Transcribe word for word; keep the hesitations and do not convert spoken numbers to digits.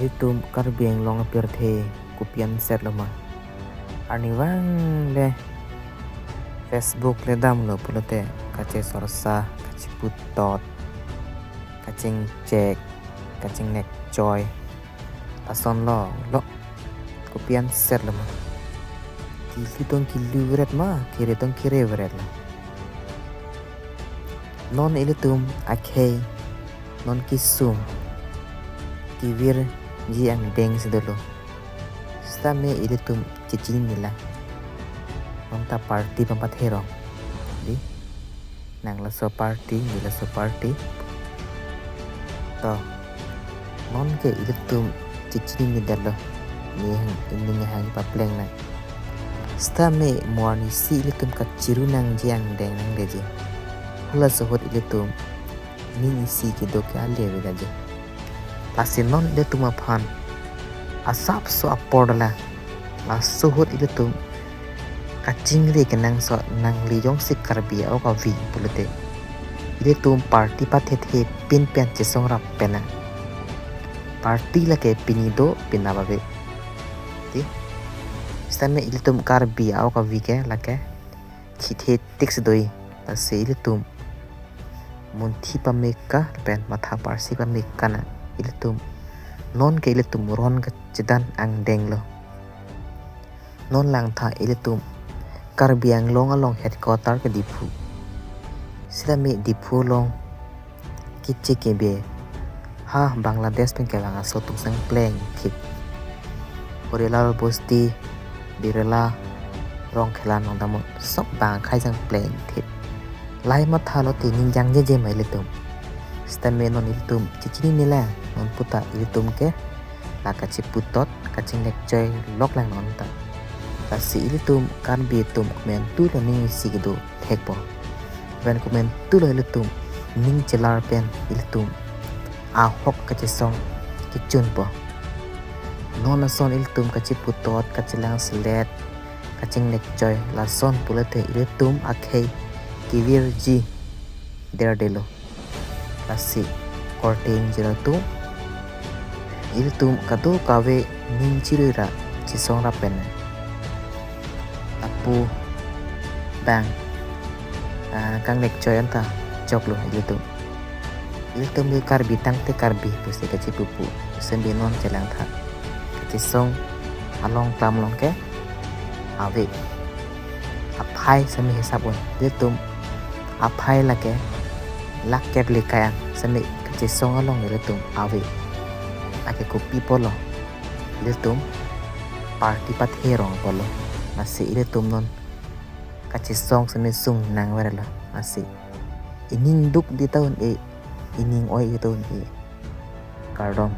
Itum Karbi Anglong apirthe kopi anset lo ma? Arnivang le Facebook le damlo pulote kachesorsa, kacheputot, kachingchek, kachingnekchoi, lasonlo lo. Kopi anset lo ma? Kili tong kili veret ma, kere tong kere veret lo. Non ilitum akhei, non kesung kevirji angdeng si dolo. Sitame ilitum chechinine lang. Non ta party pampathe rong, dei. Nang laso party, ne laso party. To, non ke ilitum chechinine detlo. Ne hang, ining hang papleng nang. Sitame mo arnisi ilitum kachiru nangji angdeng nangleji. Halaso ahut ilitum ning isi kedo ke ale avedaji. Lasi non ilitum aphan asapso apor dala. Laso ahut ilitum kachingri kenangsot nangli jongsi Karbi a-ok avi pulote, ilitum party pathethe pin pen chesong rap pen nang. Party lake pini do, penap ave, dei. Sitame ilitum Karbi a-ok avi ke lake chithe tik si do-i. Lasi ilitum munthi pameka pen matha parsi pameka nang. Ilitum non ke ilitum ron kachedan angdeng lo. Non langtha ilitum Karbi Anglong along headquarter ke Diphu. Sitame Diphu along keche kebe ha Bangladesh pen kevang aso atum sang plengthip. Horilal Bosti, Birla, Rongkhelan, Rongdamon, sok bang akhei sang plengthip. Lahai matha lote ning jangjeje ma ilitum? Sitame non ilitum chechinine lang, non puta ilitum ke la kacheputot, kachingnekchoi lok lang non ta. Lasi ilitum Karbi atum komantulo ning isi kedo thekpo. Pen komantulo ilitum ning chelar pen ilitum ahok kachesong kechunpo. Non ason ilitum kacheputot, kachelangselet, kachingnekchoi, lason pulote ilitum akhei kevirji derdelo. Lasi korte ingjir atum, ilitum kadokave ning chirui ra chesong rap pen nang. Lapu bang, ah, kangnekchoi anta choklo ilitum. Ilitum le Karbi tangte Karbi pusi kachepupu. Sitame non chelangtha, kachesong along klam along ke ave. Aphai sitame hisap un. Ilitum aphai lake lakh kep le kayang, sitame kachesong along ilitum ave. Lake kopi apotlo? Ilitum party pathe rong apotlo. Lasi ilitum non kachesong sitame sung nangverlo. Lasi ining duk di ta un-e, ining oi di ta un-e. Kardom.